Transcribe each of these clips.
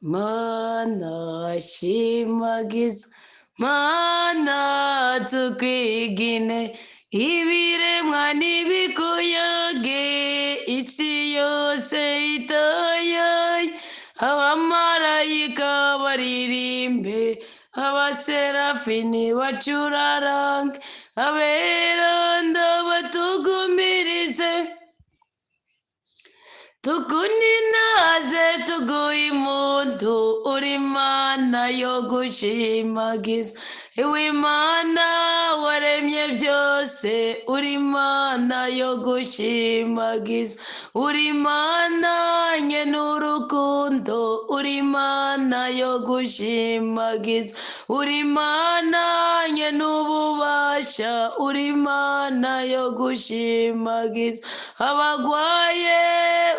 Mana shimagizwa, Mana tukwigine, ibiremwa n'ibikuyage, isi yose itayaye, abamarayika baririmbe, abaserafini bacurarange, aberanda batugumirize, tukuninaze tuguhe impundu, uri Mana yo gushimagiza, iwe Mana waremye byose, uri Mana yo gushimagiza, uri Mana nye n'urukundo, uri Mana yo gushimagiza, uri Mana nye n'ububasha, uri Mana yo gushimagiza, abagwaye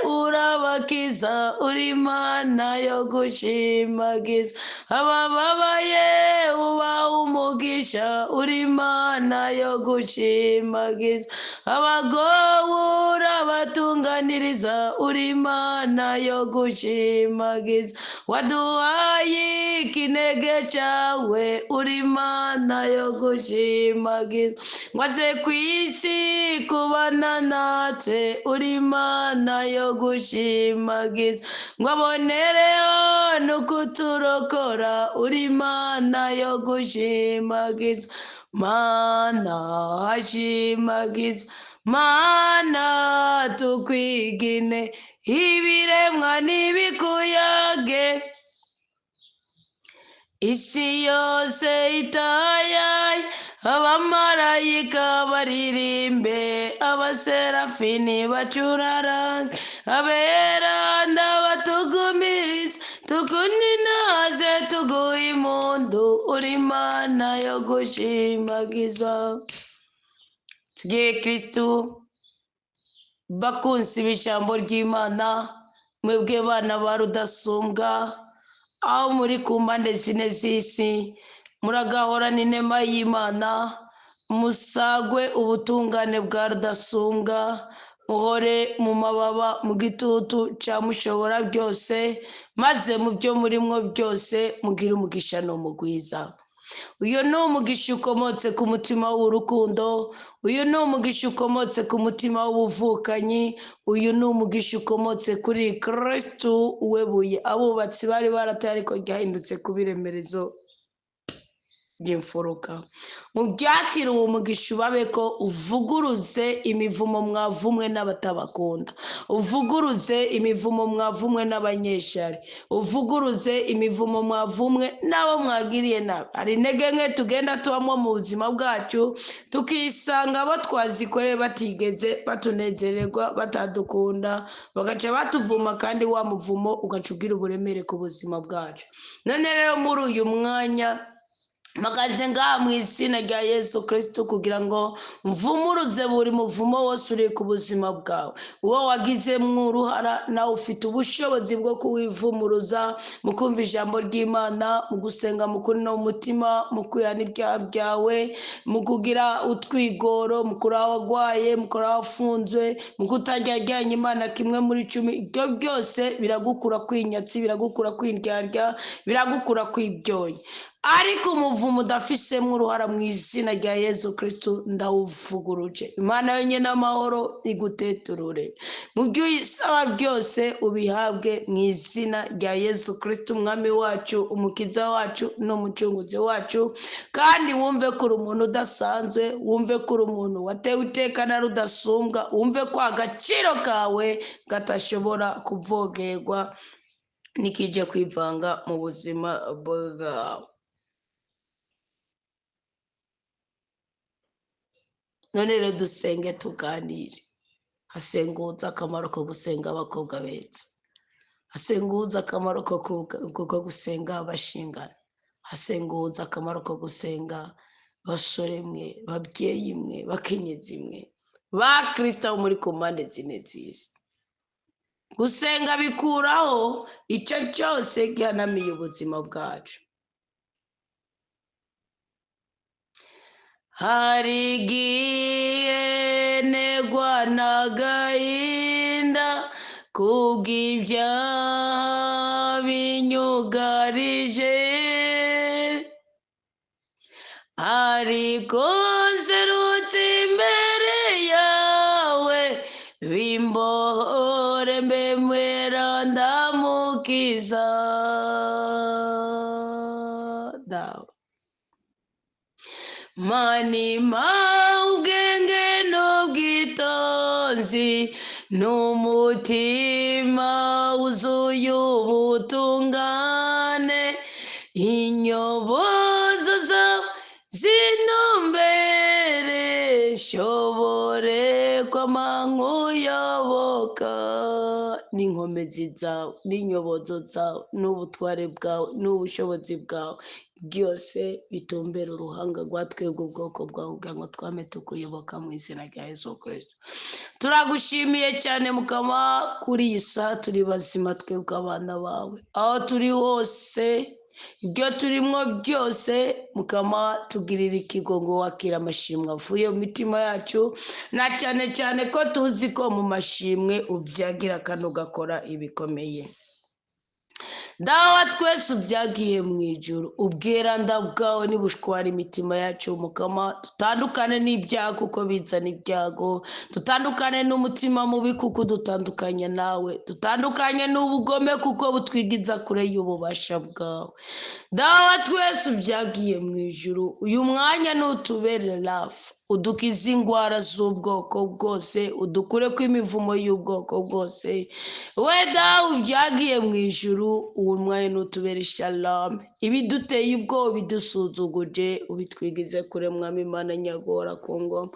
urabakiza, uri Mana yo gushimagiza, abababaye ubaha umugisha, uri Mana yo gushimagiza, abagowe urabatunganiriza, uri Mana yo gushimagiza, waduhaye ikinege cyawe, uri Mana yo gushimagiza, waze ku isi kubana natwe, uri Mana yo gushimagiza, ngo abonereho no kuturokora, uri Mana yo gushimagiza, Mana hashimagizwa, Mana tukwigine, ibiremwa n'ibikuyage, isi yose itayaye, abamarayika baririmbe, abaserafini bacurarange, aberanda batugumirize, tukuninaze tuguhe impundu, uri Mana yo gushimagizwa. Tugiye Kristu, bakunzi b'ijambo ry'Imana, mwebwe bana ba Rudasumbwa, aho muri ku mpande zine z'isi, muragahorana inema y'Imana, musagwe ubutungane bwa Rudasumbwa, muhore mu mababa mu gitutu cya Mushobora byose, maze mu byo murimwo byose mugire umugisha n'umugwiza. Uyu ni umugisha ukomotse ku mutima w'urukundo, uyu ni umugisha ukomotse ku mutima w'ubuvukanyi, uyu ni umugisha ukomotse kuri Kristu webuye abubatsi bari barataye ariko ryahindutse kuba iremerezo ry'imfuruka. Mu byakira uwo mugisha ubabe ko uvuguruze imivumo mwavumwe n'abatabakunda, uvuguruze imivumo mwavumwe n'abanyeshari, uvuguruze imivumo mwavumwe n'abo mwagiriye nabi. Hari intege nke tugenda tubamo mu buzima bwacu, tukisanga abo twazikoreye batigeze batunezererwa, batadukunda, bagaca batuvuma, kandi wa muvumo ugaca ugira uburemere ku buzima bwacu. None rero muri uyu mwanya mpagaze ngaha mu izina rya Yesu Kristo kugira ngo mvumuruze buri muvumo wose uri ku buzima bwawe, uwo wagizemwo uruhara nawe ufite ubushobozi bwo kuwivumuruza mu kumva ijambo ry'Imana, mu gusenga mu kuri no mu mutima, mu kwihana ibyaha byawe, mu kugira utwigoro, mu kuraba wagwaye, mu kuraba wafunzwe, mu kutajyajyanya Imana kimwe muri 10. Ibyo byose biragukura kwinyatsi, biragukura kwindyarya, biragukura kwibyonyi. Ariko umuvumo udafisemo uruhara mu izina rya Yesu Kristo ndawuvuguruje. Imana yonyine amahoro iguteturure, mu byo uyisaba byose ubihabwe mu izina rya Yesu Kristo, Umwami wacu, Umukiza wacu n'Umucunguzi wacu. Kandi wumve ko uri umuntu udasanzwe, wumve ko uri umuntu watewe iteka na Rudasumbwa, wumve ko agaciro kawe katashobora kuvogerwa nikije kwivanga mu buzima bwawe. None rero dusenge tuganire. Hasenguza akamaro ko gusenga abakobwa beza, hasenguza akamaro ko gusenga abashingana, hasenguza akamaro ko gusenga basore mwe, babyeyi mwe, bakenyezi mwe, ba Kristo abo muri ku mpande zine z'isi. Gusenga bikuraho icyo cyose gihanamiye ubuzima bwacu. Hari igihe negwa n'agahinda kubw'ibyaha binyugarije, ariko nserutse imbere yawe, bimbohore mbe mweranda mukiza. Dawe manima ubwenge n'ubwitonzi n'umutima wuzuye ubutungane, inyobozo zawe zinumbere, nshobore kwama nkuyoboka. N'inkomezi zawe n'inyobozo zawe n'ubutware bwawe n'ubushobozi bwawe byose bitumbera uruhanga rwa twebwe ubwoko bwawe, kugira ngo twame tukuyoboka mu izina rya Yesu Kristo. Turagushimiye cyane Mukama, kuri iyi saha turi bazima twebwe abana bawe, aho turi hose, ibyo turimo byose Mukama tugirira ikigongo, wakira amashimwe avuye mu mitima yacu, na cyane cyane ko tuzi ko mu mashimwe ubyagira kandi ugakora ibikomeye. Dawa twese ubyagiye mu ijuru, ubweranda bwawe nibushwara imitima yacu Mukama, tutandukane n'ibyago kuko bizana ibyago, tutandukane n'umutima mubi kuko udutandukanya nawe, tutandukanye n'ubugome kuko butwigiza kure y'ububasha bwawe. Dawa twese ubyagiye mu ijuru, uyu mwanya nutubere rafu, udukize indwara z'ubwoko bwose, udukure ko imivumo y'ubwoko bwose. We dawe ubyagiye mu ijuru, uwo mwanya nutubere shalom, ibiduteye ubwoba bidusuzuguje ubitwigize kure Mwami Imana nyagora ku ngoma.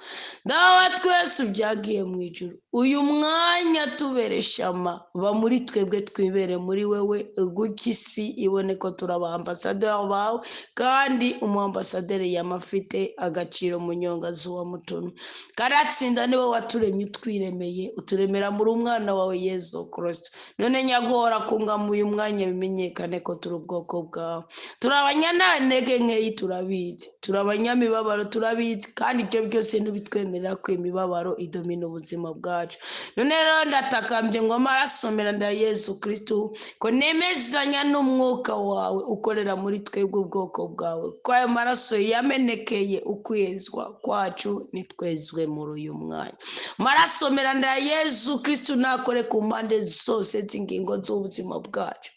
Dawe twese ubyagiye mu ijuru, uyu mwanya tubere shama, ba muri twebwe twibere muri wewe, gutyo isi ibone ko turi abambasaderi bawe, kandi umuambasaderi yama afite agaciro mu nyonga z'uwamutumye. Karatsinda niwe waturemye utwiremeye, uturemera muri umwana wawe Yesu Kristo. None nyagora kungama uyu mwanya bimenyekane ko turi ubwoko bwawe. Turi abanyanantege nkeyi turabizi, turi abanyamibabaro turabizi, kandi ibyo byose ntibitwemerera ko imibabaro idomina ubuzima bwacu. None rero ndatakambye ngo amaraso mera Yesu Kristo, ko nemezanya n'umwuka wawe ukorera muri twebwe ubwoko bwawe, ko ayo maraso yamenekeye ukwezwa kwacu nitwezwe muri uyu mwanya. Maraso mera Yesu Kristo nakore ku mpande zose z'ingingo z'ubuzima bwacu,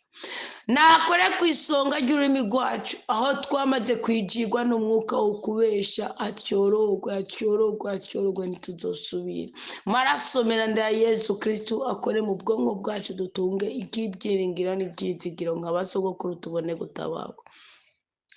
nakore ku isonga ry'ururimi rwacu, aho twamaze kwigirwa n'umwuka wo kubesha, atyorogwe atyorogwe atyorogwe ntituzosubira. Maraso mera Yesu Kristo akore mu bwonko bwacu, dutunge iby'ibyiringiro n'ibyizigiro nka basogokuru, tubone gutabarwa.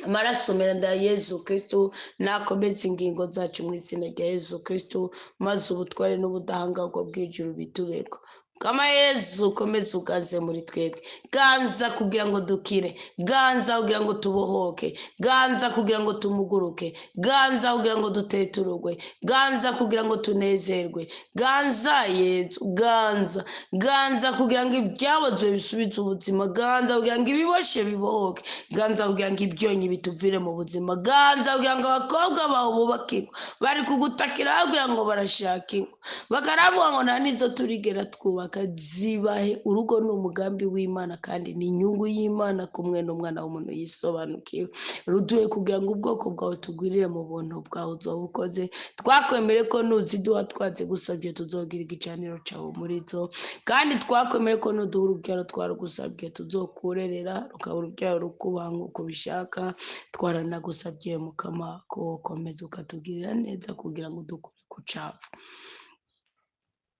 Amaraso mera Yesu Kristo nakomeze ingingo zacu mu izina rya Yesu Kristo, maze ubutware n'ubudahangarwa bw'ijuru bitubeko. Kama Yesu ukomeze uganze muri twebwe, ganza kugira ngo dukire, ganza kugira ngo tubohoke, ganza kugira ngo tumuguruke, ganza kugira ngo duteturugwe, ganza kugira ngo tunezerwe, ganza Yesu, ganza, ganza kugira ngo ibyabozwe bisubize ubuzima, ganza kugira ngo ibiboshe bibohoke, ganza kugira ngo ibyonyi bituvire mu buzima, ganza kugira ngo abakobwa bawe bubake ingo, bari kugutakira bagira ngo barashaka ingo, bakaravuga ngo nta n'izo turigera twubaka. Zibahe. Urugo ni umugambi w'Imana kandi ni inyungu y'Imana kumwe n'umwana w'umuntu yisobanukiwe. Ruduhe kugira ngo ubwoko bwawe tugwirire mu buntu bwawe uzoba ukoze. Twakwemere ko nuziduha twazigusabye tuzogira igicaniro cyawe muri zo, kandi twakwemere ko nuduha urubyaro twarugusabye tuzokurerera, rukaba urubyaro rukubaha nk'uko ubishaka. Twaranagusabye Mukama ko ukomeza ukatugirira neza kugira ngo dukure ku cavu.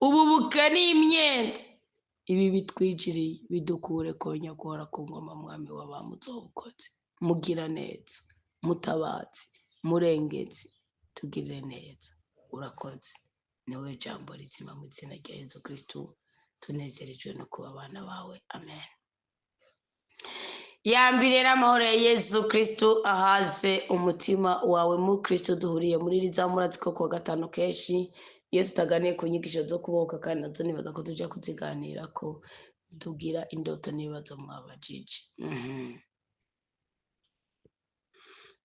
Ubu bukene imyenda ibi bitwijiriye bidukure ko nyakubahwa ku ngoma mwami w'abamuzobukoze. Mugira neza, mutabazi, murengezi, tugirire neza, urakoze. Niwe jambo rizima mu izina rya Yesu Kristo, tunezerejwe no kuba abana bawe, amen. Yambire rero amahoro ya Yesu Kristo ahaze umutima wawe mu Kristo. Duhuriye muri iri zamura ko kuwa gatanu kenshi iyo tutaganiye ku nyigisho zo kubohoka, kandi nazo nibaza ko tujya kuziganira ko tugira indoto n'ibibazo mwabajije.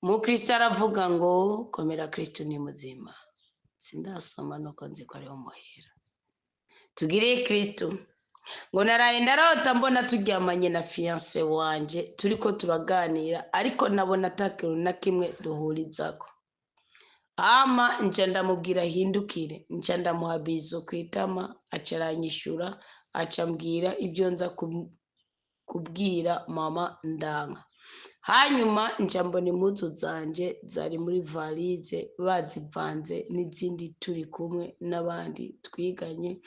Mukristo aravuga ngo komera Kristo ni muzima. Sindasoma nuko nzi ko ariho muhera. Tugire Kristo. Ngo naraye ndarota mbona turyamanye na fiancé wanje, turiko turaganira, ariko nabona atakintu na kimwe duhurizako. Hama nca ndamubwira ahindukire, nca ndamuha bisou kwitama, aca aranyishura, aca ambwira ibyo nza kubwira mama ndanga. Hanyuma nca mbona impuzu zanje zari muri valise bazivanze n'izindi, turi kumwe n'abandi twiganye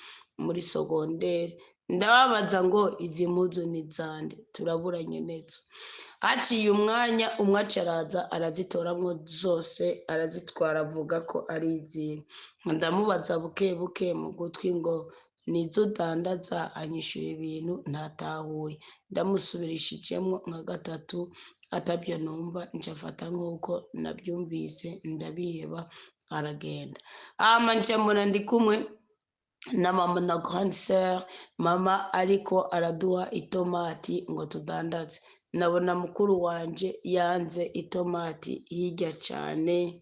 muri secondaire. Ndababaza ngo izi mpuzu ni zande? Turaburanye neza. Haciye umwanya umwe aca araza, arazitoramwo zose, arazitwara, avuga ko ari iziwe. Ndamubaza buke buke mu gutwi ngo nizo udandaza? Anyishura ibintu ntatahuye. Ndamusubirishijemwo nka gatatu atabyo numva, nca mfata nk'uko nabyumvise, ndabiheba, aragenda. Hama nca mbona ndi kumwe na mama na grande sœur, mama ariko araduha itomati ngo tudandaze. Nabona mukuru wanje yanze itomati hirya cane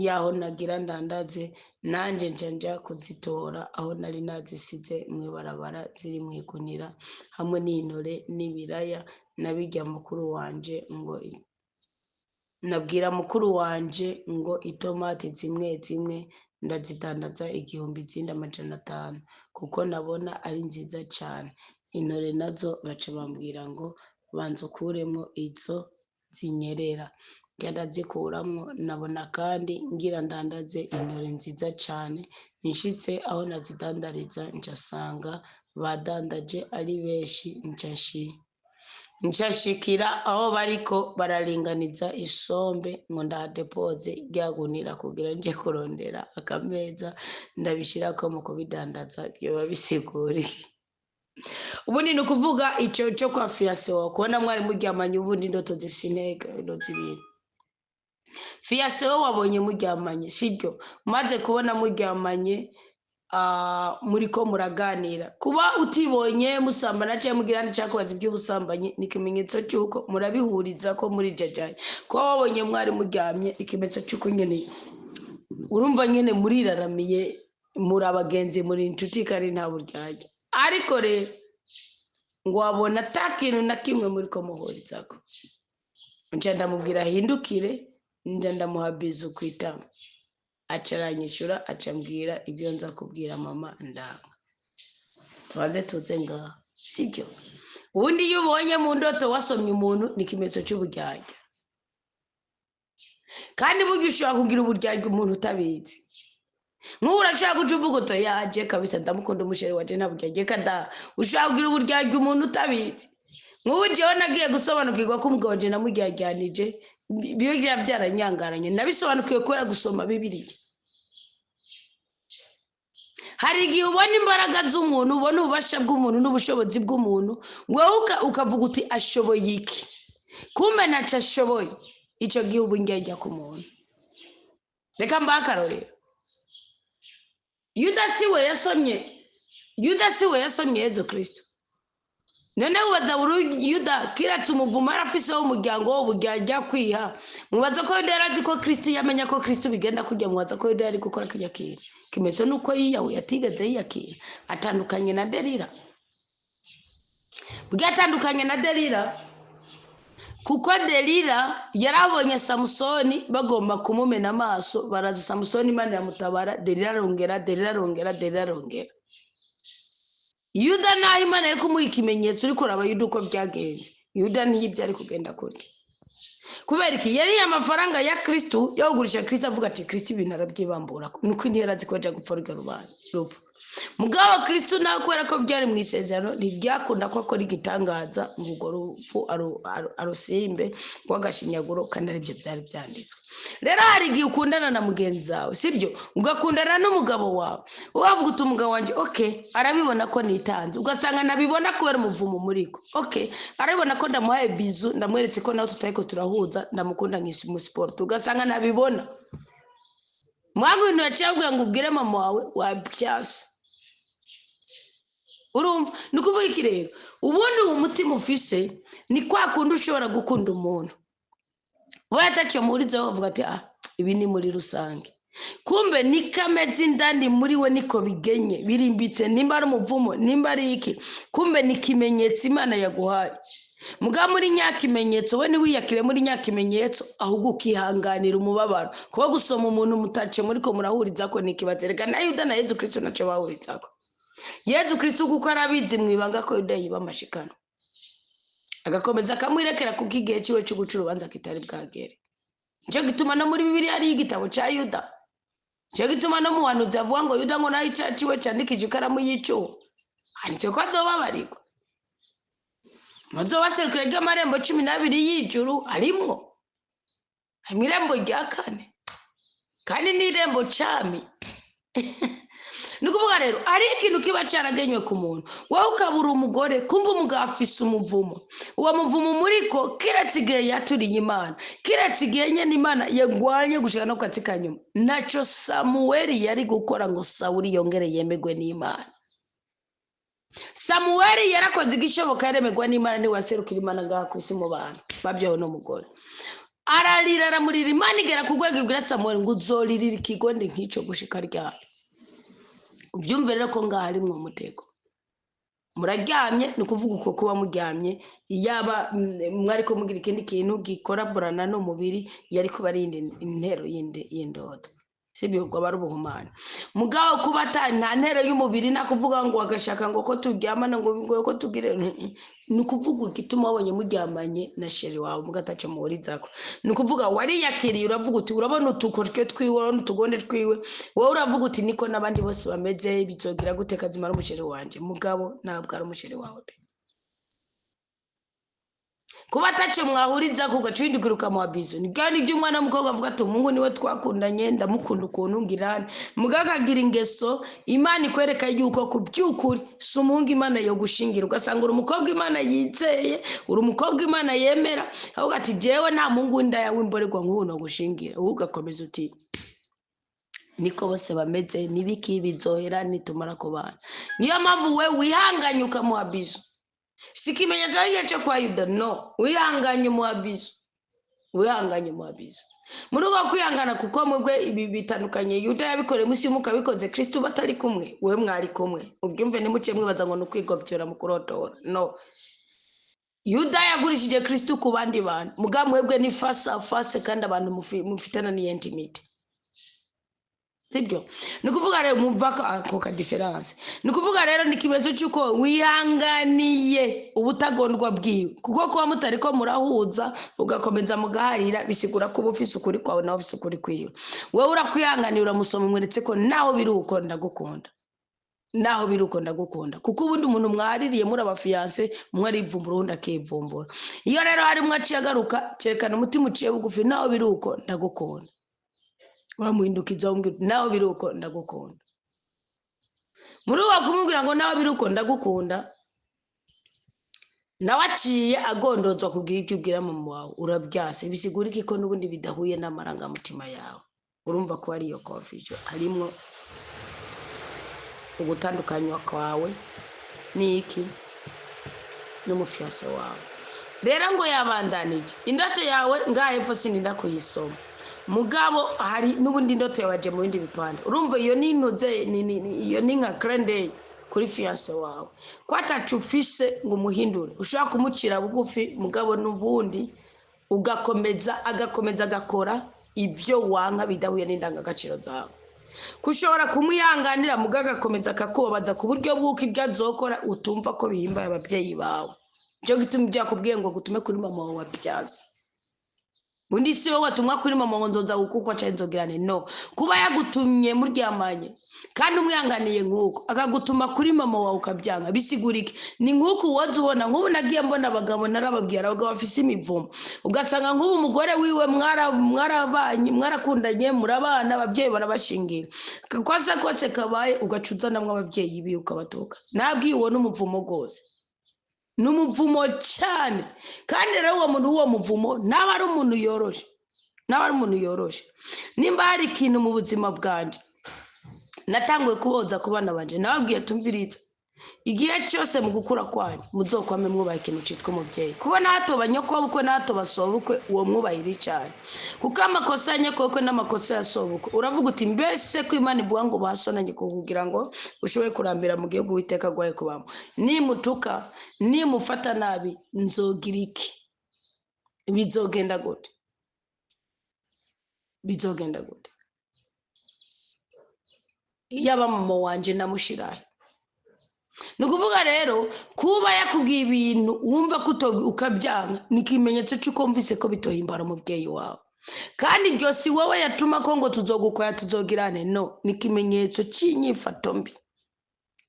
yaho nagira ndandaze, nanje nca nja kuzitora aho nari nazisize mw'ibarabara, ziri mw'igunira hamwe n'intore n'ibiraya. Nabirya mukuru wanje ngo nabwira mukuru wanje ngo itomati zimwe zimwe ndazidandaza 1000, izindi 500, kuko nabona ari nziza cane. Intore nazo baca bambwira ngo banza ukuremwo izo zinyerera. Ndazikuramwo, nabona kandi ngira ndandaze intore nziza cane. Nshitse aho nazidandariza, nca sanga badandaje ari benshi, nca nshikira aho bariko bararinganiza isombe ngo ndahadepoze rya gunira kugira nje kurondera akameza ndabishirako mu kubidandaza. Vyoba bisigura iki? Ubundi ni ukuvuga ico co kwa fiancé wawe, kubona mwari muryamanye. Ubundi indoto zifise intego zibiri. Fiancé we wabonye muryamanye, sibyo? Maze kubona muryamanye, muriko muraganira, kuba utibonye musambana cyangwa mugira cyangwa kubaza iby'ubusambanyi, ni ikimenyetso cy'uko murabihuriza ko muri jajanye. Kuba wabonye mwari muryamye, ikimenyetso cy'uko nyene urumva nyene muriraramiye, muri abagenzi, muri inshuti, kandi nta buryarya. Ariko rero ngo wabona ata kintu na kimwe muri ko muhurizako. Nca ndamubwira ahindukire, nja ndamuha bisou kwitama, aca aranyishura, aca ambwira ibyo nza kubwira mama ndanga. Tubanze tuze ngaha, sibyo? Ubundi iyo ubonye mu ndoto wasomye umuntu, ni ikimenyetso cy'uburyarya. Kandi burya ushobora kugira uburyarya umuntu utabizi. Nk'ubu urashobora guca uvuga uto yaje kabisa, ndamukunda umuchéri waje, nta buryarya kada. Ushobora kugira uburyarya umuntu utabizi. Nk'ubu jewe nagiye gusobanukirwa ko umugabo wanje namuryaryanije, biba byaranyangaranye, nabisobanukiwe kubera gusoma Bibiliya. Hari igihe ubona imbaraga z'umuntu, ubona ububasha bw'umuntu n'ubushobozi bw'umuntu, wowe ukavuga uti ashoboye iki, kumbe ntaco ashoboye. Ico gihe ubu njya ku muntu. Reka mbahe akarorero. Yuda si we yasomye? Yuda si we yasomye Yezu Kristo? None ubaza buri Yuda kiratse umuvumo yari afise w'umuryango wo buryarya kwiha, mubaza ko Yuda yari azi ko Kristo yamenya ko Kristo bigenda kujya? Mubaza ko Yuda yari gukora kirya kintu? Ikimenyetso ni uko yiyahuye, atigeze yiyakira. Atandukanye na Delila. Bwatandukanye na Delila, kuko Delila yarabonye Samusoni bagomba kumumena amaso, baraza Samusoni, Imana iramutabara, Delila arongera, Delila arongera, Delila arongera. Yuda naho Imana yo kumuha ikimenyetso, uriko uraba Yuda uko byagenze, Yuda ntiyibyo ari kugenda kurya. Kubera iki? Yariye amafaranga ya Kristu, yo kugurisha Kristu, avuga ati Kristu ibintu arabyibambura, nuko ntiyari azi ko aja gupfa rurya rubanza rupfu. Mugabo Kristu nawe, kubera ko byari mu isezerano, ntibyakunda ko akora igitangaza ngo urwo rupfu arusimbe rw'agashinyaguro, kandi aribyo byari byanditswe. Rero hari igihe ukundana na mugenzi wawe, sibyo? Ugakundana n'umugabo wawe, wavuga uti umugabo wanjye, okay, arabibona ko nitanze, ugasanga nabibona kubera umuvumo muriko. Okay, arabibona ko ndamuhaye bisou, ndamweretse ko nawe tutariko turahuza, ndamukunda mu sport, ugasanga ntabibona. Mwangu ibintu yaciye akubwira ngo ubwire mama wawe, wabyanse. Urumva ni ukuvuga iki rero? Ubundi uwo mutima ufise ni kwa kundi ushobora gukunda umuntu we atacyo muhurizaho, bavuga ati ah, ibi ni muri rusange. Kumbe nikameze indani muri we, niko bigenye birimbitse, nimba ari umuvumo, nimba ari iki, kumbe ni ikimenyetso Imana yaguhaye. Muga muri nyakimenyetso we ntiwiyakire muri nyakimenyetso, ahubwo ukihanganira umubabaro. Kuba gusoma umuntu mutace muri ko murahuriza ko nikibazo. Reka na Yuda na Yezu Kristo naco bahurizako. Yezu Kristo kuko arabizi mwibanga ko Yuda yiba amashikano, agakomeza akamwirekera kuko igihe ciwe co guca urubanza kitari bwagere. Nico gituma no muri Bibiliya hariyo igitabo ca Yuda. Nico gituma no mu buhanuzi avuga ngo Yuda ngo naho icaha ciwe candikije ikaramu y'icumu, handitse ko azobabarirwa. Muzobaserukira ry'amarembo 12 y'ijuru harimwo, harimwo irembo rya kane kandi n'irembo cami. Ni ukuvuga rero ari ikintu kiba caragenywe ku muntu, wowe ukabura umugore, kumva umugabo afise umuvumo. Uwo muvumo muriko kiretse igihe yaturiye Imana, kiretse igihe nyene Imana yagwanye gushika no katsi kanyuma. Naco Samuweli yari gukora ngo Sawuli yongere yemegwe n'Imana. Samuweli yarakoze igishoboka, yaremegwa n'Imana, niwe waserukira Imana ngaha kw'isi mu bantu bavyawe n'umugore. Ararira, aramurira, Imana igera ku rwego ibwira Samuweli ngo uzoririra ikigondi nk'ico gushika ryari. Uvyumve rero ko ngaha harimwo umutego. Muraryamye, ni ukuvuga uko kuba muryamye, yaba mwariko mugira ikindi kintu gikoraborana n'umubiri, yari kuba ari iyindi intero yindi y'indoto. Sibyo, ubwo aba ari ubuhumane. Mugabo kuba ata nta ntero y'umubiri, nta kuvuga ngo agashaka ngo ko turyamana ngo ngo ko tugire, ni ukuvuga igituma wabonye muryamanye na chéri wawe mugataca muhurizako. Ni ukuvuga wariyakiriye, uravuga uti urabona utukoryo twiwe, urabona utugonde twiwe, wowe uravuga uti niko n'abandi bose bameze, bizogira gute kazima ari umuchéri wanje. Mugabo ntabwo ari umuchéri wawe pe. Kuba ataco mwahurizako ugaca uhindukira ukamuha bisou. Ni bwa nibyo umwana w'umukobwa avuga ati umuhungu niwe twakundanye, ndamukunda ukuntu ngirane. Mugabo akagira ingeso, Imana ikwereka yuko ku by'ukuri si umuhungu Imana yogushingira. Ugasanga uri umukobwa Imana yizeye, uri umukobwa Imana yemera, ahubwo ati jewe nta muhungu w'indaya w'imborerwa nk'ubu nogushingira. Wowe ugakomeza uti niko bose bameze, nibiki bizohera nitumara kubana. Niyo mpamvu we wihanganye ukamuha bisou. Si ikimenyetso cy'igihe cyo kwa Yuda, no, wihanganye umuha bisou, wihanganye umuha bisou. Muri uko kwihangana, kuko mwebwe ibi bitandukanye, Yuda yabikoreye munsi y'umwuka, bikoze Kristo batari kumwe, wewe mwari kumwe. Ubyumve, ntimuce mwibaza ngo ni ukwigobyora mu kurotora, no. Yuda yagurishije Kristo ku bandi bantu, mugabo mwebwe ni face à face, kandi abantu mufitana ni intimité. Sibyo? Ni ukuvuga rero mumva ko ako ka différence. Ni ukuvuga rero ni ikimenyetso cy'uko wihanganiye ubutagondwa bwiwe, kuko kuba mutari ko murahuza ugakomeza mugaharira, bisigura ko uba ufise ukuri kwawe nawe ufise ukuri kwiwe. Wowe urakwihanganira, uramusoma, umweretse ko naho biri uko ndagukunda, naho biri uko ndagukunda. Kuko ubundi umuntu mwaririye muri abafiancés, umwe arivumbura uwundi akivumbura. Iyo rero harimwo aciye agaruka, cerekana umutima uciye bugufi, naho biri uko ndagukunda. Uramuhindukiza umubwira naho biri uko ndagukunda. Muri uwo kumubwira ngo naho biri uko ndagukunda, nawe aciye agondozwa kubwira ibyo ubwira mama wawe, urabyase. Bisigura iki? Ko n'ubundi bidahuye n'amarangamutima yawe. Urumva ko ari iyo confusion, harimwo ugutandukanywa kwawe n'iki n'umufiancé wawe. Rero ngo yabandanije indoto yawe ngaha hepfo, sininda kuyisoma, mugabo hari n'ubundi indoto yawe yaje mu bindi bipande. Urumva iyo nintuze iyo ni nka clin d'œil kuri fiancé wawe, ko atacu ufise ngo umuhindure. Ushobora kumucira bugufi, mugabo n'ubundi ugakomeza, agakomeza agakora ibyo wanka bidahuye n'indangagaciro zawe. Ko ushobora kumwihanganira, mugabo agakomeza akakubabaza ku buryo bw'uko ibyo azokora utumva ko bihimbaye ababyeyi bawe. Nicyo gituma ibyo yakubwiye ngo gutume kuri mama wawe wabyaze. Undi si wowe watumwa kuri mama ngo nzoza gukukwa canke nzogirane, no. Kuba yagutumye muryamanye kandi umwihanganiye nk'uko, akagutuma kuri mama wawe ukabyanga, bisigura iki? Ni nk'uko uwoza ubona nk'ubu nagiye mbona abagabo, narababwira, abagabo bafise imivumo, ugasanga nk'ubu umugore wiwe mwarabanye, mwarakundanye, murabana, ababyeyi barabashingira, kwasa kose kabaye ugaca uzanamwo ababyeyi biwe ukabatuka. Nabwiye uwo n'umuvumo rwose, ni umuvumo cyane. Kandi rero uwo muntu w'uwo muvumo ntaba ari umuntu yoroshe, ntaba ari umuntu yoroshe. Nimba hari ikintu mu buzima bwanjye natanguye kuboza ku bana banje, nababwiye tumviriza. Igihe cyose mu gukura kwanyu muzokwame mwubaha ikintu cyitwa umubyeyi, kuko natoba nyokobukwe natoba sobukwe uwo mwubahira cyane, kuko amakosa ya nyokobukwe n'amakosa ya sobukwe uravuga uti mbese ko Imana ivuga ngo basonanye kugira ngo ushobore kurambira mu gihugu Uwiteka aguhaye kubamo, nimutuka nimufata nabi nzogira iki? Bizogenda gute? Bizogenda gute? Yaba mama wanje namushirahe. Ni ukuvuga rero kuba yakubwiye ibintu wumva ko ukabyanga ni ikimenyetso cy'uko wumvise ko bitohimbara umubyeyi wawe, kandi iryo si wowe yatuma ko ngo tuzogukoya tuzogirane, no ni ikimenyetso cy'inyifato mbi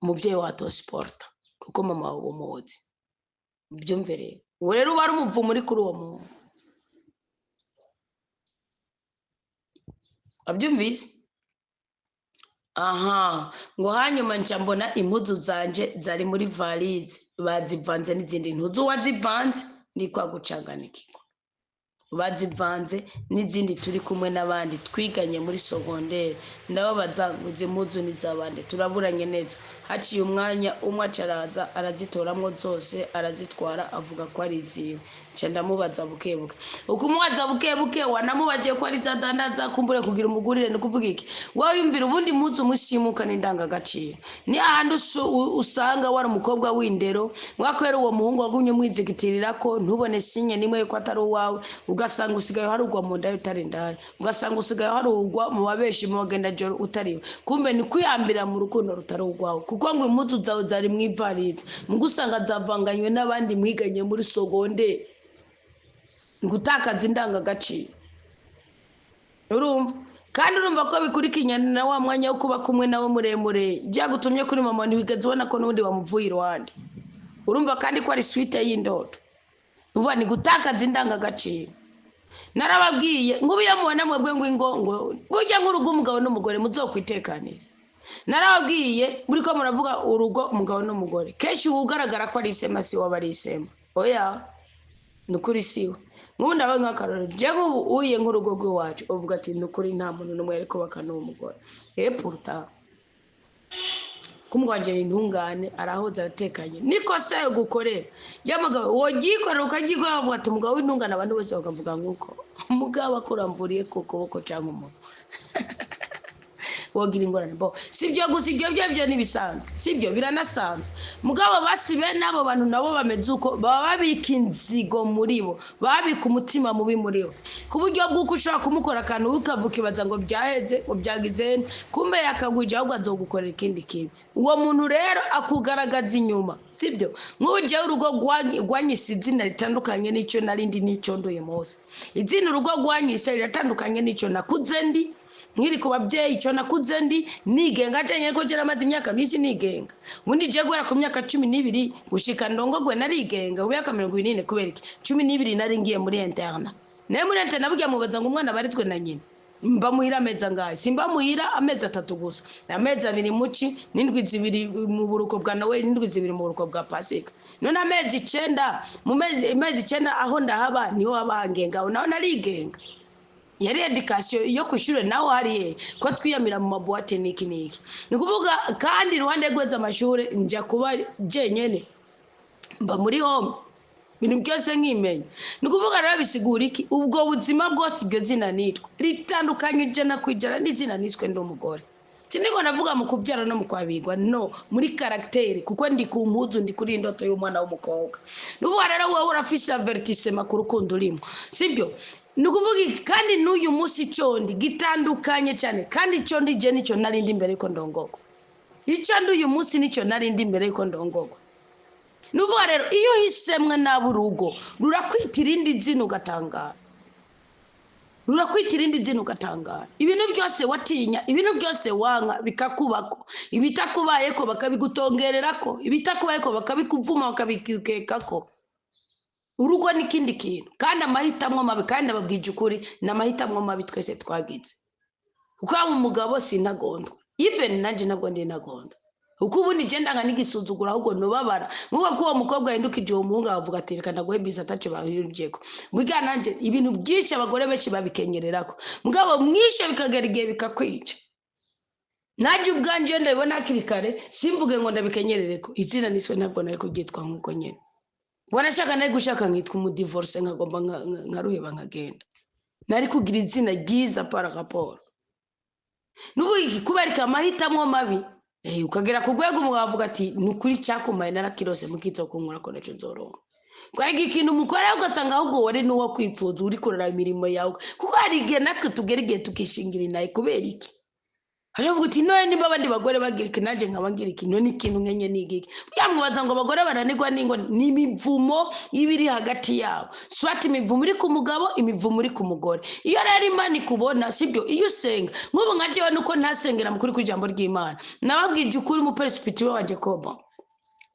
umubyeyi wawe atosiporta, kuko mama wawe umuzi. Ubyumve rero, uwo rero uba ari umuvumo uri kuri uwo muntu. Wabyumvise? Aha, ngo hanyuma nca mbona impuzu zanje zari muri valise bazivanze n'izindi ntuzu, wazivanze ni kwa gucanganikirwa, bazivanze n'izindi turi kumwe n'abandi twiganye muri secondaire, nabo bazanguze impuzu n'izabandi turaburanye neza. Haciye umwanya umwe acaraza arazitoramwo zose arazitwara avuga ko ari iziwe. Nca ndamubaza bukebuke, ukumubaza bukebuke wanamubagiye ko ari izadandaza kumbure kugira umugurire, ni kuvuga iki? Wowe yumvira ubundi impuzu mushimuka n'indangagaciro, ni hahandi usanga wari umukobwa w'indero, mwakwera uwo muhungu wagumye umwizigitirira ko ntubone sinye nimwe ko atari uwawe, ugasanga usigaye harugwa mu nda utari indaya, ugasanga usigaye harugwa mu babeshi mu bagenda joro utariwe, kumbe ni kwihambira mu rukundo rutari urwawe, kuko ngo impuzu zawe zari mu ivarisi, mugusanga zavanganywe n'abandi mwiganye muri secondaire, gutakaza indangagaciro. Urumva kandi urumva ko bikurikinyana na wa mwanya wo kuba kumwe nawe muremure, byagutumye kuri mama ntiwigeze ubona ko n'ubundi wamuvuye iruhande. Urumva kandi ko ari suite y'indoto, uvuga ni gutakaza indangagaciro. Narababwiye nk'ubu iyo mubona mwebwe ngo ingo ngo burya nk'urugo umugabo n'umugore muzokwitekanira. Narababwiye muri ko muravuga urugo umugabo n'umugore, kenshi ugaragara ko ari isema si waba ari isema, oya ni ukuri siwe. Nk'ubu ndabaye nk'akarorero, jewe ubu uye nk'urugo rw'iwacu uvuga ati ni ukuri nta muntu n'umwe yari kubaka n'uwo mugore, epuruta kumwanje ni intungane, arahoza aratekanye, niko se gukorera ya mugabo wogikorera ukagikorera, uvuga ati umugabo w'intungane, abantu bose bakavuga nguko umugabo akuramvuriye ku kuboko cyangwa umuntu wogira ingorane. Bo sibyo gusa, ibyo byo byo nibisanzwe, sibyo biranasanzwe. Mugabo basi bene abo bantu nabo bameze uko, baba babika inzigo muri bo, babika umutima mubi muri bo, ku buryo bw'uko ushobora kumukora akantu ukavuka ibaza ngo byaheze ngo byagize, kumbe yakagwije ahubwo azogukorera ikindi kibi. Uwo muntu rero akugaragaza inyuma, sibyo? Nk'ubu jewe urugo rwanyise izina ritandukanye n'icyo narindi n'icyo nduye mose. Izina urugo rwanyise riratandukanye n'icyo nakuze ndi, nkiri ku babyeyi icyo nakuze ndi nigenga jenye ko jera amaze imyaka myinshi nigenga. Ubundi je guhera ku myaka 12 gushika ndongogwe narigenga, ubu myaka 44 kubera iki? 12 nari ngiye muri interna. Naye muri interna burya mubaza ngo umwana baritswe na nyina. Mba muhira amezi angahe? Simba muhira amezi 3 gusa. Amezi 2 muci, n'indwi 2 mu buruko bwa Noel, n'indwi 2 mu buruko bwa Pasika. None amezi 9, mu mezi 9 aho ndahaba niho habangenga, naho narigenga. Yari education yo kwishure naho hariye ko twiyamira mu maboîte niki niki. Ni kuvuga kandi iruhande rweza amashure nja kuba jenyene mba muri home ibintu byose nkimenya. Ni kuvuga rero bisigura iki? Ubwo buzima bwose iryo zina nitwa ritandukanye 100% n'izina niswe ndi umugore. Siniko navuga mu kubyara no mu kwabigwa, no muri caractère, kuko ndi ku mpuzu ndi kuri indoto y'umwana w'umukobwa. Ni kuvuga rero wowe urafise avertissement ku rukundo urimo, sibyo? Ni kuvuga iki? Kandi n'uyu munsi cyo ndi gitandukanye cyane, kandi cyo ndi je nicyo nari ndi mbere yuko ndongogwa. Icyo ndi uyu munsi nicyo nari ndi mbere yuko ndongogwa. Ni ukuvuga rero iyo uhisemwe nabi urugo rurakwita irindi zina ugatangara, rurakwita irindi zina ugatangara. Ibintu byose watinya, ibintu byose wanka bikakubako, ibitakubayeko bakabigutongererako, ibitakubayeko bakabikuvuma bakabikukekako. Urugo ni ikindi kintu, kandi amahitamo mabi, kandi ababwije ukuri ni amahitamo mabi twese twagize. Kuko yaba umugabo sinagondwa, even nanje ntabwo ndi ntagondwa. Kuko ubundi je ndanga n'igisuzuguro ahubwo nubabara. Nkuko ko uwo mukobwa yahindukije uwo muhungu akavuga ati reka ndaguhe biza ataco bahuriyeko. Burya nanje ibintu byinshi abagore benshi babikenyererako, mugabo mwishe bikagera igihe bikakwica. Nanjye ubwanjye iyo ndabibona hakiri kare simvuge ngo ndabikenyerere ko izina niswe, ntabwo nari kuryitwa nk'uko nyine wanashaka. Nari gushaka nkitwa umudivorce, nkagomba nkaruheba nkagenda. Nari kugira izina ryiza par rapport nuvuga iki, kubereka amahitamo mabi. Ukagera ku rwego umugabo avuga ati: "Ni ukuri cyakumaye narakirose, mukitso kunkura ko nacyo nzoronka." Kwega ikintu mukora, ugasanga ahubwo wari n'uwo kwipfuza uri kurora imirimo yawe, kuko hari igihe natwe tugera igihe tukishingira inayi. Kubera iki? Hariho uvuga uti: "None nimba abandi bagore bagira iki, nanjye nkaba ngira iki, none ikintu nkenye ni igiki?" Byamwibaza ngo abagore bananirwa n'ingo ni imivumo iba iri hagati yabo, soit imivumo iri ku mugabo, imivumo iri ku mugore. Iyo rero Imana ikubona, sibyo? Iyo usenga nk'ubu nka jewe, nuko ntasengera mukuri kw'ijambo ry'Imana, nababwije ukuri, umupère spirituel wanje koma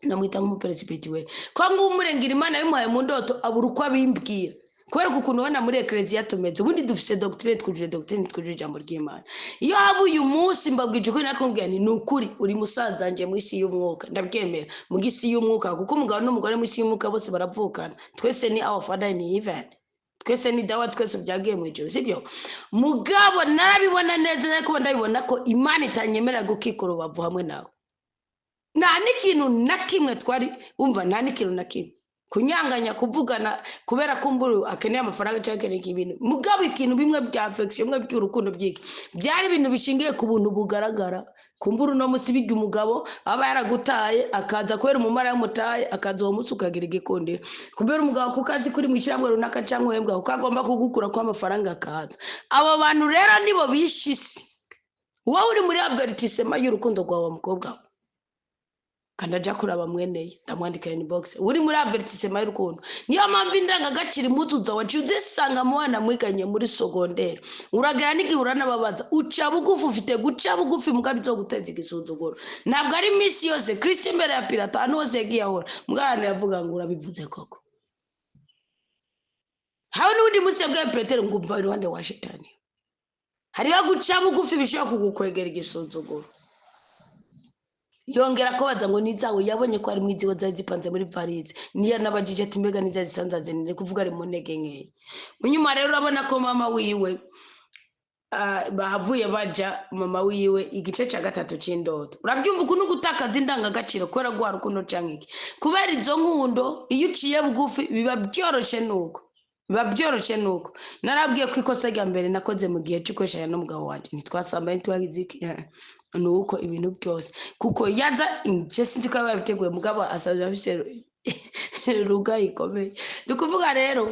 namwita nk'umupère spirituel, ko nk'umurengera Imana yabimuhaye mu ndoto, abura uko abimbwira kubera ko ukuntu ubona muri ekereziya tumeze. Ubundi dufise doctrine, twujuje doctrine, twujuje ijambo ry'Imana. Iyo haba uyu munsi, mbabwije ukuri, nakubwira nti: "Ni ukuri uri musaza wanje mu isi y'umwuka." Ndabyemera mu isi y'umwuka, kuko umugabo n'umugore mu isi y'umwuka bose baravukana. Twese ni our Father in heaven, twese ni dawa, twese byagiye mu ijuru, sibyo? Mugabo narabibona neza, ariko ndabibona ko Imana itanyemerera gukika urubavu hamwe nawe. Nta n'ikintu na kimwe twari umva, nta n'ikintu na kimwe kunyanganya kuvugana, kubera ko mburu akeneye amafaranga cyangwa akeneye ibintu. Mugabo ikintu bimwe bya affection, bimwe by'urukundo, byiki, byari ibintu bishingiye ku buntu bugaragara. Kumbura uno munsi bijya umugabo aba yaragutaye, akaza kubera umumara yamutaye, akaza uwo munsi ukagira igikundiro kubera umugabo, kuko azi kuri mu ishyirahamwe runaka cyangwa uhembwa, kuko agomba kugukura ko amafaranga akaza. Abo bantu rero nibo bishe isi. Wowe uri muri avertissement y'urukundo rwawe, wa mukobwa we, kandi ajya kuraba mweneye, ndamwandikira inbox. Uri muri avertissement y'urukundo, niyo mpamvu indangagaciro impuzu zawe waciye uzisanga mu bana mwiganye muri secondaire. Uragera n'igihe uranababaza, uca bugufi, ufite guca bugufi, mugabo bizoguteza igisuzuguro. Ntabwo ari iminsi yose. Kristo imbere ya Pilato, ahantu hose yagiye ahora mugabo yavuga ngo: "Urabivuze koko." Hawe n'undi munsi yabwiye Petero ngo: "Umva iruhande wa Shetani." Hariho guca bugufi bishobora kugukwegera igisuzuguro. Yongera kubaza ngo nizawe, yabonye ko harimo iziwe zari zipanze muri valise. Niyo anabajije ati: "Mbega niza zisanzaze?" Ni kuvuga ari mu ntege nkeya. Munyuma rero urabona ko mama wiwe, bahavuye baja mama wiwe. Igice cya gatatu c'indoto, urabyumva ukuntu gutakaza indangagaciro kubera guha rukundo canke iki, kubera izo nkundo. Iyo uciye bugufi biba byoroshe, nuko biba byoroshe. Nuko narabwiye ko ikosa rya mbere nakoze mu gihe cy'ukoresha n'umugabo wanje, ntitwasambaye, ntitwagize iki, ni uko ibintu byose kuko yaza nje sinzi ko yaba yabiteguye, mugabo asanzwe afise ruga ikomeye. Ni ukuvuga rero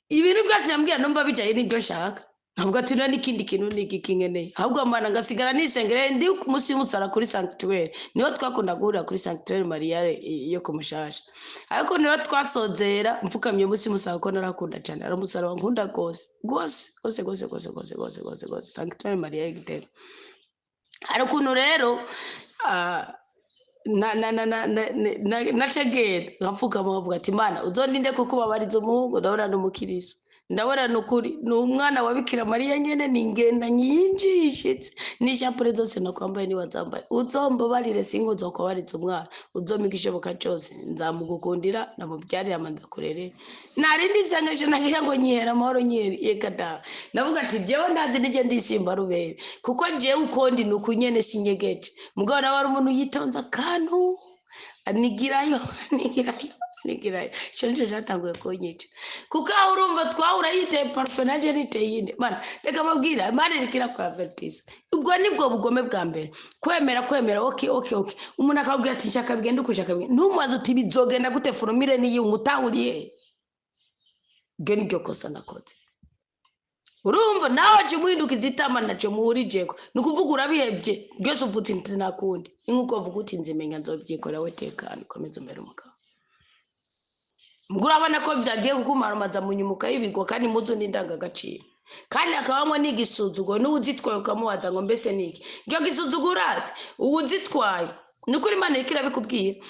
ibintu byose yambwira numva bijanye n'ibyo nshaka, nkavuga ati: "Nta n'ikindi kintu ni iki kinkeneye." Ahubwo mana ngasigara nisengera ndi ku munsi y'umusara kuri sanctuaire. Niho twakunda guhurira kuri sanctuaire Mariale yo ku Mushasha, ariko niho twasozera mfukamye umunsi y'umusara, kuko narakunda cyane. Ari umusaraba nkunda rwose rwose rwose rwose rwose rwose rwose rwose rwose, sanctuaire Mariale Gitega. Hari ukuntu rero na na na na na na naca genda nkapfukama, nkavuga ati: "Imana uzondinde kuko ubabariza umuhungu, ndabona ni umukiristo, ndabona ni ukuri ni umwana wa Bikira Mariya nyene, ni ingendanyi yinjishitse n'ishapure zose nakwambaye niwazambaye, uzombabarire, sinkuzokubariza umwana, uzompa igishoboka cyose nzamugukundira, namubyarire amandakurere." Narindi isengesho nagira ngo nyihera amahoro, nyihera yeka da. Ndavuga ati: "Jewe ndazi nije ndisimba rubebe, kuko jewe ukondi ni uku nyene, sinyegeje." Mugabo nawe ari umuntu yitonze, akantu nigirayo, nigirayo, nigirayo. Ico nico catanguye kunyica, kuko aho urumva twahura yiteye parufe, nanje niteye iyindi. Mana, reka mabwira, Imana iriko irakuavertisa. Ubwo nibwo bugome bwa mbere, kwemera, kwemera okay. Umuntu akabwira ati: "Nshaka bigende uko ushaka bigende," ntumubaze uti: "Bizogenda gute? Formule niyi umutahuriye?" Iryo niryo kosa nakoze. Urumva nawe aca umuhindukiza itama, ntaco muhurijeko. Ni ukuvuga urabihevye byose, uvuga uti: "Ntakundi." Ni nkuko uvuga uti: "Nzimenya nzovyikorera, we tekana, ukomeze umere umugabo." Mbwo urabona ko vyagiye kukumaramaza mu nyuma, ukayibigwa kandi muzo n'indangagaciro, kandi hakabamwo n'igisuzuguro. N'uwuzitwaye ukamubaza ngo: "Mbese niki iryo gisuzuguro?" Urazi uwuzitwaye, ni ukuri Imana iriko irabikubwira.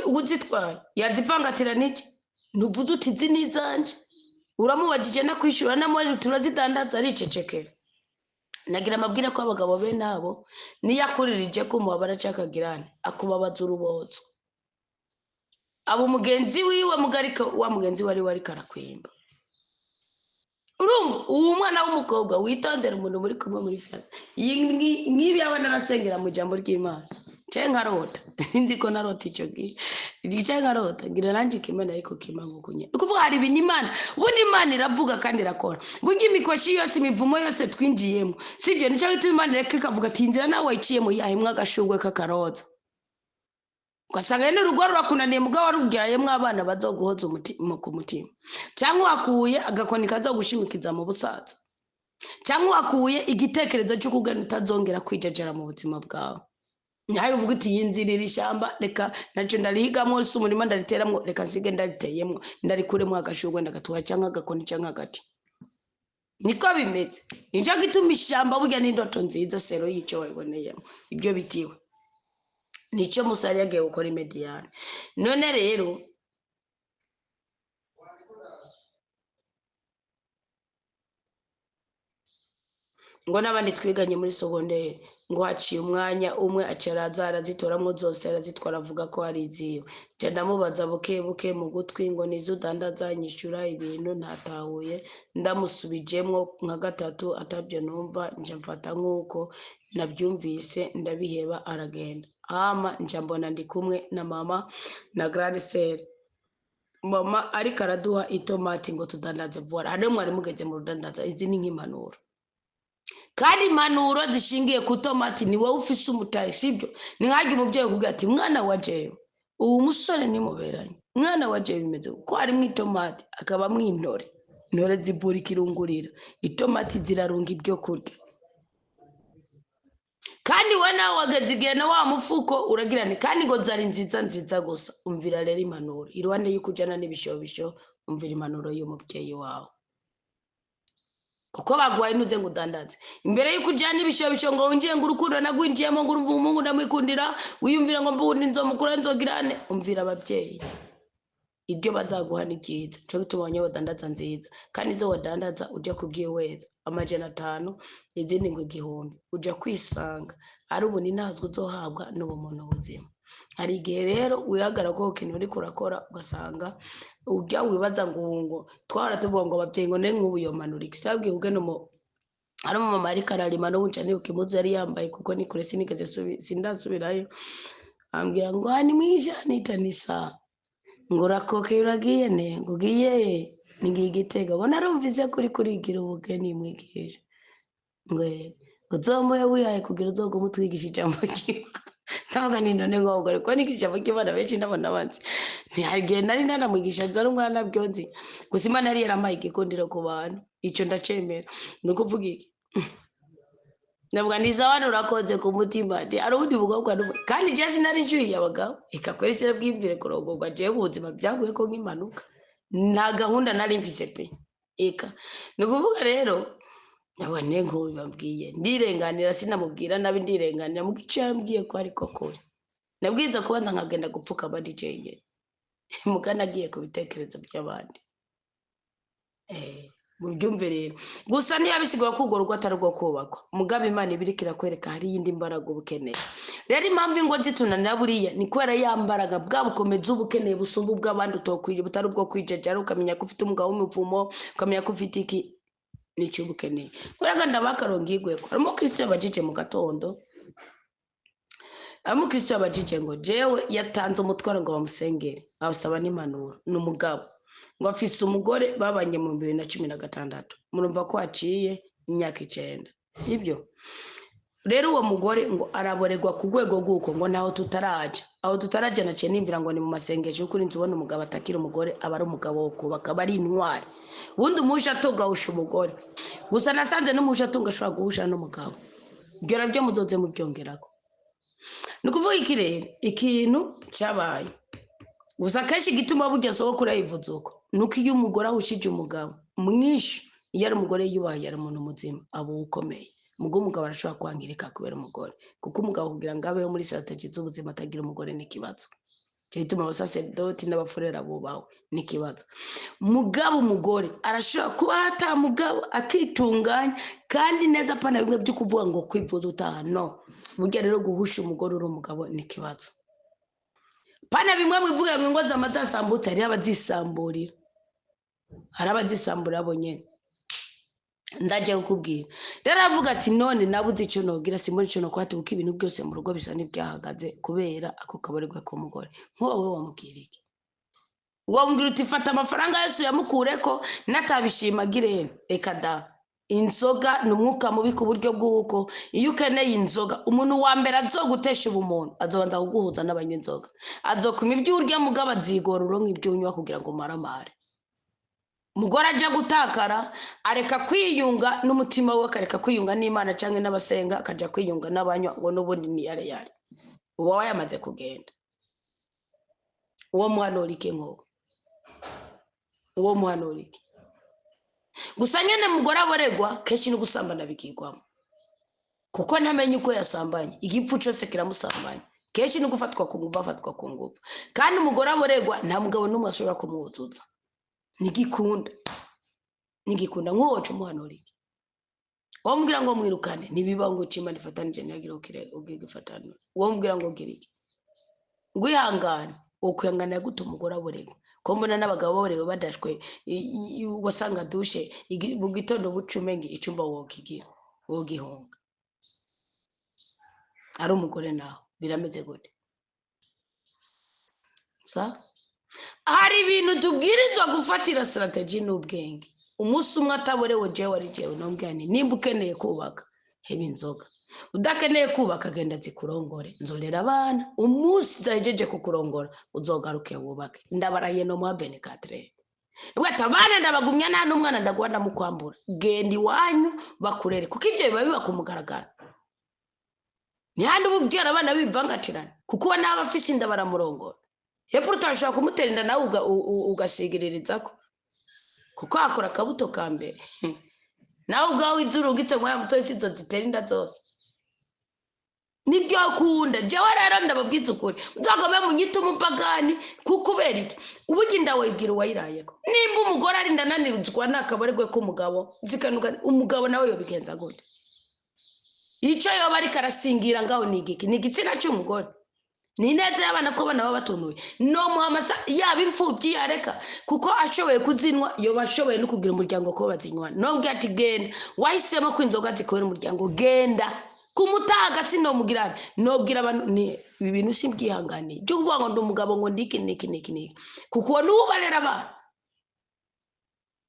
Uwuzitwaye yazivangatira n'iki? Ntuvuze uti: "Izi ni izanje." Uramubajije nakwishura, namubajije uti: "Urazidandaza?" Aricecekera. Nagira amabwire ko abagabo bene abo niyo akuririje ko umubabara cakagirane, akubabaza urubozo, aba umugenzi wiwe, mugariko wa mugenzi we ari we ariko arakwimba. Urumva. Urumva uwo mwana w'umukobwa witondera umuntu muri kumwe muri fiyanse. Nk'ibi yaba narasengera mu ijambo ry'Imana nce nkarota, nzi ko narota icyo gihe nce nkarota ngira nanjye ikimana ariko kima nk'uko nyine. Ni ukuvuga hari ibintu Imana, ubundi Imana iravuga kandi irakora. Burya imikoshi yose, imivumo yose twinjiyemo, sibyo? Nicyo gituma Imana ireka ikavuga ati inzira nawe wayiciyemo yahemwa agashugwe k'akaroza, ugasanga nyine urugo rurakunaniye mugabo warubyayemo abana bazoguhoza umutima ku mutima, cyangwa wakuye agakoni kazogushimikiza mu busaza, cyangwa wakuye igitekerezo cyo kugana utazongera kwijajara mu buzima bwawe. Nyayo uvuga uti iyi nzira iri ishyamba, reka nacyo ndarihigamo, si umurima ndariteramo, reka nsige ndariteyemo, ndarikuremo agashugwe ndagatwara, cyangwa agakoni cyangwa agati. Niko bimeze. Nicyo gituma ishyamba burya n'indoto nziza sero y'icyo wayiboneyemo ibyo bitiwe. Nicyo Musa yari yagiye gukora i Mediyani. None rero ngo n'abandi twiganye muri sogonderi ngo haciye umwanya umwe aca araza arazitoramo zose arazitwara avuga ko ari iziwe. Nca ndamubaza buke buke mu gutwi ngo nizo udandaza, nyishyura ibintu ntatahuye, ndamusubijemwo nka gatatu atabyo numva, nca mfata nk'uko nabyumvise ndabiheba aragenda. Hama nca mbona ndi kumwe na mama na grande sœur. Mama ariko araduha itomati ngo tudandaze vuba. Hariyo mwari mugeze mu rudandaza, izi ni nk'impanuro. Kandi impanuro zishingiye ku tomati ni wowe ufise umutayi, sibyo? Ni nk'ajya umubyeyi akubwira ati mwana wa jewe uwo musore nimuberanye, mwana wa jewe bimeze uko, harimo itomati akabamwo intore, intore zivura ikirungurira, itomati zirarunga ibyo kurya. Kandi we nawe wageze igihe na wa mufuko uragira nti kandi ngo zari nziza nziza gusa. Umvira rero impanuro iruhande y'uko ujyana n'ibishobisho, umvira impanuro y'umubyeyi wawe, kuko baguhaye ntuze ngo udandaze. Imbere y'uko ujyana ibishobisho ngo winjire ngo urukundo nagwinjiyemo ngo urumva umuhungu ndamwikundira, wiyumvira ngo mbundi nzomukura nzogirane, umvira ababyeyi ibyo bazaguha ni byiza. Nico gituma abanye badandaza nziza, kandi izo wadandaza ujya kubyihweza 500, izindi ngo 1000, ujya kwisanga ari ubu ntazwi uzohabwa n'ubumuntu buzima. Hari igihe rero wihagarara ko ikintu uriko urakora ugasanga ujya wibaza ngo ubu ngo twahora tuvuga ngo ababyeyi ngo ne nk'ubu yomanura iki, sabwiye ubwe no ari umumama ariko ararima n'ubu nca nibuka impuzu yari yambaye kuko ni kure sinigeze sindasubirayo, ambwira ngo aha ni mwijana itanisa ngo urakoke uragiye ne ngo ugiye ni ngiye Igitega, bona arumvise kuri kurigira ubugeni mwigisha ngo ngo uzomuhe wihaye kugira uzogume utwigisha ijambo ry'Imana. Ndavuga nti none ngo ubwo ariko nigisha ijambo ry'Imana benshi ndabona banzi, ntihari igihe nari ntanamwigisha nzi ari umwana nabyo nzi, gusa Imana yari yarampaye igikundiro ku bantu, icyo ndacemera. Ni ukuvuga iki? Ndavuga nti sawa urakoze ku mutima, nti hari ubundi bukobwa n'ubu kandi jewe sinari nshyuhiye abagabo, reka kweri sinabwiyumvire kurongorwa jewe mu buzima byanguye ko nk'impanuka, nta gahunda nari mfise pe. Eka ni ukuvuga rero ndavuga nti nk'ubu bibabwiye ndirenganira, sinamubwira nabi ndirenganira, muga icyo yambwiye ko ariko kuri nabwiza kubanza nkagenda gupfukama ndi jenyine, muga nagiye ku bitekerezo by'abandi. Mubyumve rero gusa ntiyabisigura ko urwo rugo atari urwo kubakwa, mugabo Imana ibiriko irakwereka hari iyindi mbaraga uba ukeneye. Rero impamvu ingo zitunanira buriya ni kubera ya mbaraga bwa bukomezi uba ukeneye busumba ubw'abandi utokwiriye, butari ubwo kwijejera, ukamenya ko ufite umugabo w'umuvumo, ukamenya ko ufite iki n'icyo uba ukeneye. Kubera ko ndabakarongo igweko harimo Kristo yabajije mu gatondo, harimo Kristo yabajije ngo jewe yatanze umutwaro ngo bamusengere, abasaba n'impanuro, ni umugabo ngo afise umugore babanye mu 2016, murumva ko haciye imyaka 9, sibyo? Rero uwo mugore ngo araborerwa ku rwego rw'uko ngo naho tutaraja, aho tutaraja naciye nimvira ngo ni mu masengesho y'ukuri nzi ubona umugabo atakira umugore aba ari umugabo wo kubaka, aba ari intwari. Ubundi umuhusha atunga ahusha umugore, gusa nasanze n'umuhusha atunga ashobora guhusha n'umugabo, ibyo nabyo muzoze mubyongerako. Ni ukuvuga iki rero, ikintu cyabaye gusa kenshi igituma burya sogokuru yabivuze uko nuko iyo umugore ahushije umugabo mwinshi, iyo ari umugore yubaha ari umuntu muzima aba ukomeye, mugo umugabo arashobora kwangirika kubera umugore, kuko umugabo kugira ngo abeho muri strategy z'ubuzima atagira umugore n'ikibazo. Cyo gituma abasaseredoti n'abafurera bubawe n'ikibazo. Mugabo umugore arashobora kuba atamugabo akitunganya kandi neza, apana bimwe byo kuvuga ngo kwivuza utaha, no. Burya rero guhusha umugore uri umugabo n'ikibazo. Pana bimwe mwivugira ngo ingo z'amadasambutse, hari abazisamburira, hari abazisamburira bo nyene. Ndajya kukubwira rero, aravuga ati none nabuze icyo nogira, simbona icyo nokora, ati kuko ibintu byose mu rugo bisa n'ibyahagaze kubera ako kabarirwa k'umugore. Nk'uwo wamubwira iki? Wamubwira uti fata amafaranga yose uyamukureko natabishima girene? Reka da. Inzoga ni umwuka mubi ku buryo bw'uko iyo ukeneye inzoga, umuntu wa mbere azogutesha ubumuntu azobanza kuguhuza n'abanywa inzoga, azokuma ibyo urya, mugabo azigora uronka ibyo unywa kugira ngo umaramare. Umugore ajya gutakara, areka kwiyunga n'umutima we, akareka kwiyunga n'Imana cyangwa n'abasenga, akajya kwiyunga n'abanywa ngo n'ubundi ni yare yare. Uba wayamaze kugenda. Uwo muhanura iki? Nk'uwo uwo muhanura iki? Gusa nyine mugore aboregwa kenshi no gusambana bikigwamo, kuko ntamenye uko yasambanye, igipfu cyose kiramusambanya. Kenshi no gufatwa ku ngufu, afatwa ku ngufu. Kandi umugore aboregwa nta mugabo n'umwe ashobora kumwuzuza, ntigikunda, ntigikunda. Nk'uwo waca umuhanura iki? Wamubwira ngo mwirukane? Ntibibaho ngo uce Imana ifatanije, ntihagire ubwira ifatana. Wamubwira ngo gira iki? Ngo ihangane? Ukwihanganira gute umugore aboregwa? Ko mbona n'abagabo baborewe badashwe, wasanga dushe mu gitondo bucumenye icumba wokigira wogihunga. Ari umugore naho birameze gute? Sa hari ibintu tubwirizwa gufatira strategy n'ubwenge. Umunsi umwe ataborewe, jewe ari jewe nombwira nti nimba ukeneye kubaka, heba inzoga. Udakeneye kubaka, genda zikurongore, nzorera abana. Umunsi zahejeje kukurongora, uzogaruke wubake. Ndabarahiye no muha 24. Ati abana ndabagumya, nta n'umwana ndaguha, ndamukwambura. Genda iwanyu bakurere, kuko ibyo biba biba ku mugaragaro. Ntihandi uba ubyara abana bivangatirana, kuko uwo nawe afise inda baramurongora. Hepfo utashobora kumutera inda nawe ugasigiririzako, kuko hakora akabuto ka mbere. Nawe ubwawe izuru ugitse umwana muto, sizo zitera inda zose. Nibyo akunda. Jewe rero ndababwiza ukuri, muzagome munyite umupagani, kuko kubera iki? Uburyo inda wayibwira uwayirayeko. Nimba umugore ari ndananirizwa n'akabarigwe k'umugabo zikanuka, umugabo nawe yobigenza gute? Icyo yoba ariko arasingira ngaho ni igiki? Ni igitsina cy'umugore? Ni ineza y'abana, ko abana baba batunuye. No muhamasa yaba imfubyi yareka, kuko ashoboye kuzinywa yoba ashoboye no kugira umuryango ko bazinywa. Nobwo ati genda, wahisemo ko inzoga zikubera umuryango, genda kumutaga. Sinomugirana nobwira abantu ni ibi bintu simbyihanganiye byo kuvuga ngo ndi umugabo, ngo ndiki niki niki niki, kuko uwo niwo ubarera abana,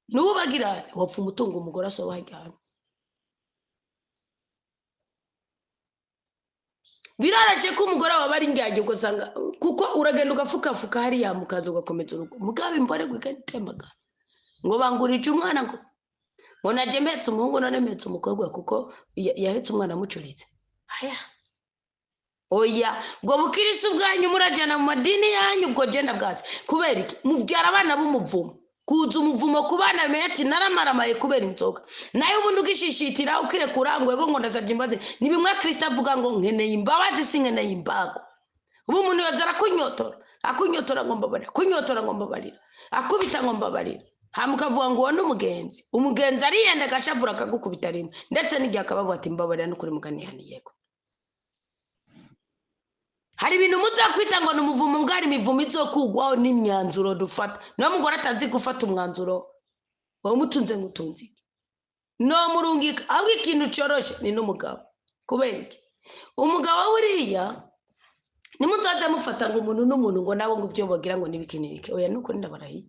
niwo ubagirana. Wapfa umutungo umugore asoba hajyana. Biroroshye ko umugore wawe ari indyarya, ugasanga kuko uragenda ugafukafuka hariya mukaza ugakomeza urugo, mugabo imborerwa igatembagara ngo bangurije umwana, ngo najye mpetse umuhungu, none mpetse umukobwa, kuko yahetse umwana amucuritse. Aya oya, ubwo bukirisi ubwanyu murajyana mu madini yanyu, ubwo genda bwaze. Kubera iki mubyara abana b'umuvumo? Kuza umuvumo ku bana, bamenya ati naramaramaye kubera inzoga. Nayo ubundi ugishishitira ukirekura ngo ego, ngo ndasabye imbabazi. Ni bimwe Kristo avuga ngo nkeneye imbabazi, si nkeneye imbago. Ubu umuntu yoza arakunyotora, akunyotora ngo mbabarira, akunyotora ngo mbabarira, akubita ngo mbabarira, hama ukavuga ngo uwo ni umugenzi. Umugenzi ariyenda agacavura akagukubita rimwe, ndetse n'igihe akabavuga ati mbabarira n'ukuri muganihaniyeko. Hari ibintu muzakwita ngo ni umuvumo, mbwari imivumo izokugwaho n'imyanzuro dufata. Niyo mugore atazi gufata umwanzuro, wowe umutunze ngo utunze iki? No murungika. Ahubwo ikintu cyoroshye ni n'umugabo. Kubera iki? Umugabo buriya nimuzaze mufata ngo umuntu n'umuntu, ngo nabo ngo ibyo bagira ngo nibiki nibiki. Oya, nuko ndabarahiye,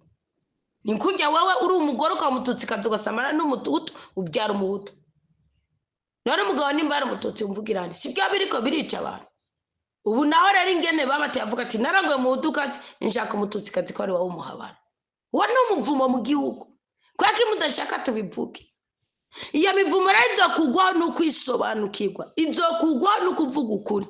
ni kujya wowe uri umugore ukaba umututsi kazi, ugasamara n'umututu, ubyara umuhutu. None umugabo nimba ari umututsi, umvugirane si byo biriko birica abantu ubu? Naho rero ingene babateye, avuga ati narangoye umuhutukazi, nshaka umututsikazi, ko ari wowe umuhabara. Uwo ni umuvumo mu gihugu. Kubera ko mudashaka tubivuge, iyo mivumo rero izokugwaho ni ukwisobanukirwa, izokugwaho ni ukuvuga ukuri.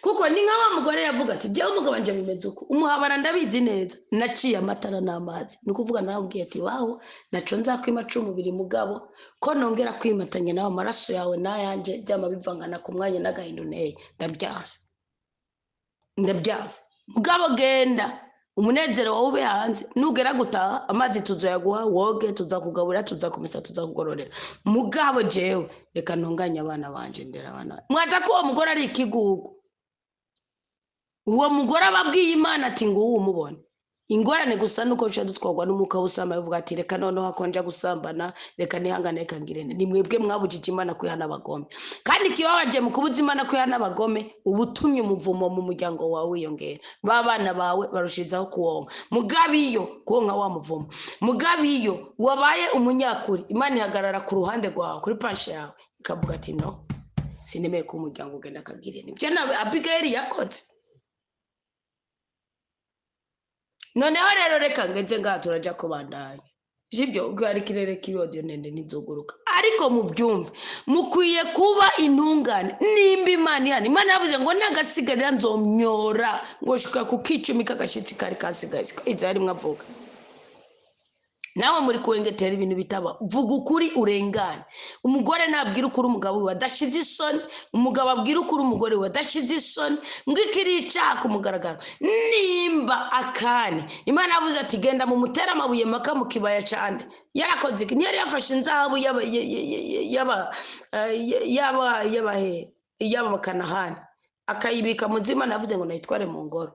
Kuko ni nka wa mugore yavuga ati jyewe umugabo wanje bimeze uko, umuhabara ndabizi neza, naciye amatara n'amazi. Ni ukuvuga nawe ati waho naco nzakwima c'umubiri, mugabo ko nongera kwimatanya nawe, amaraso yawe n'ayanjye byama bivangana ku mwanya n'agahinda unteye, ndabyanse, ndabyanse. Mugabo genda umunezero wawe ube hanze, nugera gutaha amazi tuzoyaguha woge, tuzakugaburira, tuzakumesa, tuzakugororera. Mugabo jewe reka ntunganye abana banje, ndera abana banje. Mwaza ko uwo mugore ari ikigugu. Uwo mugore aba abwiye Imana ati nguwo umubona. Ingorane gusa nuko duca dutwarwa n'umwuka w'ubusambanyi, uvuga ati reka noneho hakonja gusambana, reka nihangane, reka ngirente. Ni mwebwe mwabujije Imana kwihana abagome, kandi ikibabaje mu kubuza Imana kwihana abagome, uba utumye umuvumo mu muryango wawe wiyongera, ba bana bawe barushizaho kuwonka. Mugabe iyo kuwonka wa muvumo, mugabe iyo wabaye umunyakuri, Imana ihagarara ku ruhande rwawe, kuri panshe yawe, ikavuga ati no, sinemeye ko umuryango ugenda akagirene. Ibyo na Abigail yakoze. Noneho rero reka ngeze ngaha, turaja kubandanya sibyo, ubwo hari ikirere kibi, ndende ntizoguruka, ariko mubyumve, mukwiye kuba intungane. Nimba Imana ihana, Imana yavuze ngo nagasigarira nzomyora, ngo shuka ku kicumi k'agashitsi kari kasigaye, siko Izaya arimwo avuga. Nawe muri kuwengetera ibintu bitaba, vuga ukuri urengane. Umugore nabwira ukuri umugabo wiwe adashize isoni, umugabo abwira ukuri umugore wiwe adashize isoni, ngo ikiri icyaha ku mugaragaro. Nimba akani, Imana yavuze ati genda mu mutere amabuye maka mu kibaya cyane, yarakoze iki? Ntiyari yafashe inzahabu y'abakanahani akayibika mu nzu, Imana yavuze ngo nayitware mu ngoro.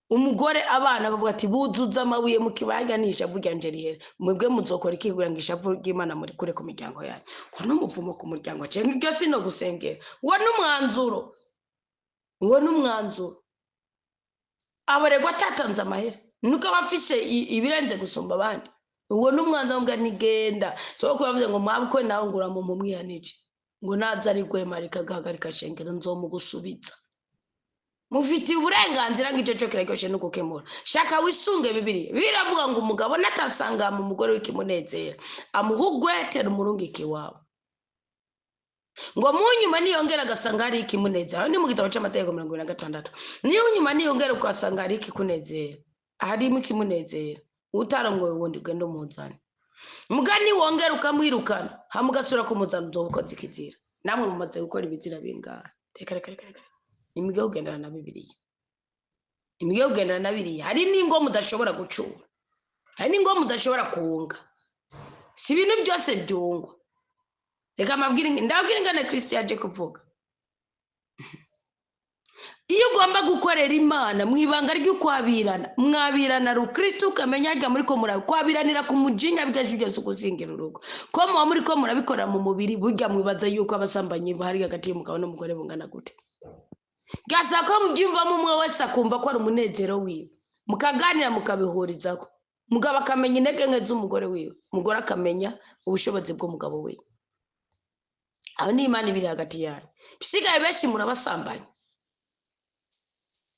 Umugore abana bavuga ati buzuza amabuye mu kibaya n'ishavu ryanje rihera. Mwebwe muzokora iki kugira ngo ishavu ry'Imana murikure ku miryango yanyu? Ngo n'umuvumo ku muryango cyangwa iryo si no gusengera. Uwo n'umwanzuro, uwo n'umwanzuro. Abaregwa atatanze amahera nuko aba afise ibirenze gusumba abandi. Uwo n'umwanzuro mbwa ntigenda. So ko bavuze ngo mwabukwe nawe ngura mu mumwihanije, ngo naza ari gwema rikagahagarika shengero nzomugusubiza. Mufitiye uburenganzira ngo icyo cyo kiraryoshe no gukemura. Shaka wisunge Bibiliya. Bibiliya iravuga ngo umugabo natasanga mu mugore w'ikimunezera, amuhugwetera umurungike wawe. Ngo mu nyuma niyongera agasanga hari ikimunezera. Aho ni mu gitabo cy'amategeko 76. Niyo nyuma niyongera ugasanga hari ikikunezera, harimo ikimunezera, utarongoye uwundi ugenda umuzana. Mugani wongera ukamwirukana, hama ugasubira kumuzana, uzoba ukoze ikizira. Namwe mumaze gukora ibizira bingahe? Reka reka reka reka. Nimwige kugendana na Bibiliya. Nimwige kugendana na Bibiliya. Hari n'ingo mudashobora gucura, hari n'ingo mudashobora kunga. Si ibintu byose byungwa. Reka mbabwire, ndababwira ingane Kristo yaje kuvuga. Iyo ugomba gukorera Imana mu ibanga ry'ukwabirana, mwabirana rukristo, ukamenya harya muri ko murabi kwabiranira ku mujinya, bigeze byose ukuzingira urugo. Ko muba muri ko murabikora mu mubiri, burya mwibaza yuko abasambanyi bahari hagati y'umugabo n'umugore bungana gute? Gasa ko mubyumvamo umwe wese akumva ko ari umunezero wiwe, mukaganira mukabihurizako. Umugabo akamenya intege nke z'umugore wiwe, umugore akamenya ubushobozi bw'umugabo wiwe. Aho ni Imana ibiri hagati yanyu. Bisigaye benshi murabasambanya.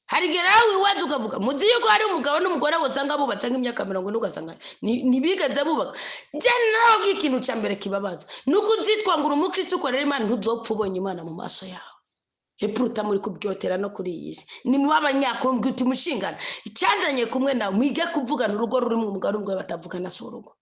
Hari igihe nawe wiwaza ukavuga, muzi yuko hari umugabo n'umugore usanga bubatse nk'imyaka 40, ugasanga ntibigeze bubaka. Je nawe ikintu cya mbere kibabaza nuko uzitwa ngo uri umukristo ukorera Imana, ntuzopfa ubonye Imana mu maso yawe. Epuruta muri kubyotera no kuri iyi si. Ni mu b'abanyakuru mbwira uti mushingana icyanzanye kumwe nawe, mwige kuvugana. Urugo rurimo umugabo n'umugore batavugana si urugo.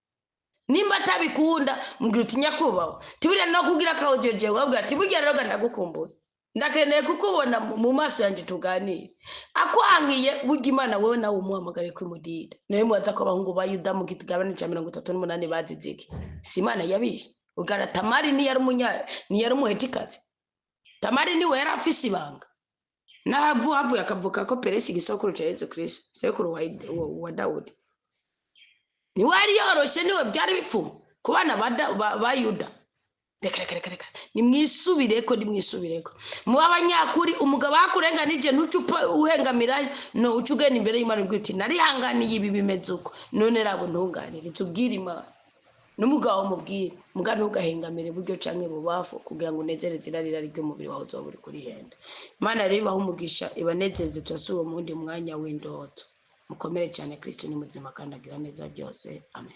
Nimba atabikunda mbwira uti nyakubahwa, tiburiya no kugira akawudiyo jewe wabwira ati burya rero ndagukumbuye, ndakeneye kukubona mu maso yanjye tuganire. Akwankiye burya Imana wowe nawe umuhamagare kwimudida. Nawe mubaza ko abahungu ba Yuda mu kigabane cya 38 bazize iki? Si Imana yabishe? Ugara Tamari ntiyari umunya, ntiyari umuhetikazi. Tamari niwe yari afise ibanga. Nahavu havuye akavuka ko Peresi igisokuru cya Yesu Kristo, sekuru wa Dawudi. Niwe yari yoroshe, niwe byari bipfumu ku bana ba Yuda. Reka reka reka reka, nimwisubireko, nimwisubireko, muba abanyakuri. Umugabo akurenganije ntuce uhengamira, no uce ugenda imbere y'Imana ubwira uti narihanganiye ibi bimeze uko, none rabo ntunganire, tubwire Imana. N'umugabo mubwire, muga ntugahengamire buryo canke bubafu kugira ngo unezereze irari ry'umubiri wawe uzoba uri kurihenda. Imana rero ibahe umugisha, ibanezeze. Turasubira mu wundi mwanya w'indoto. Mukomere cyane, Kristo ni muzima kandi agira neza byose. Amen.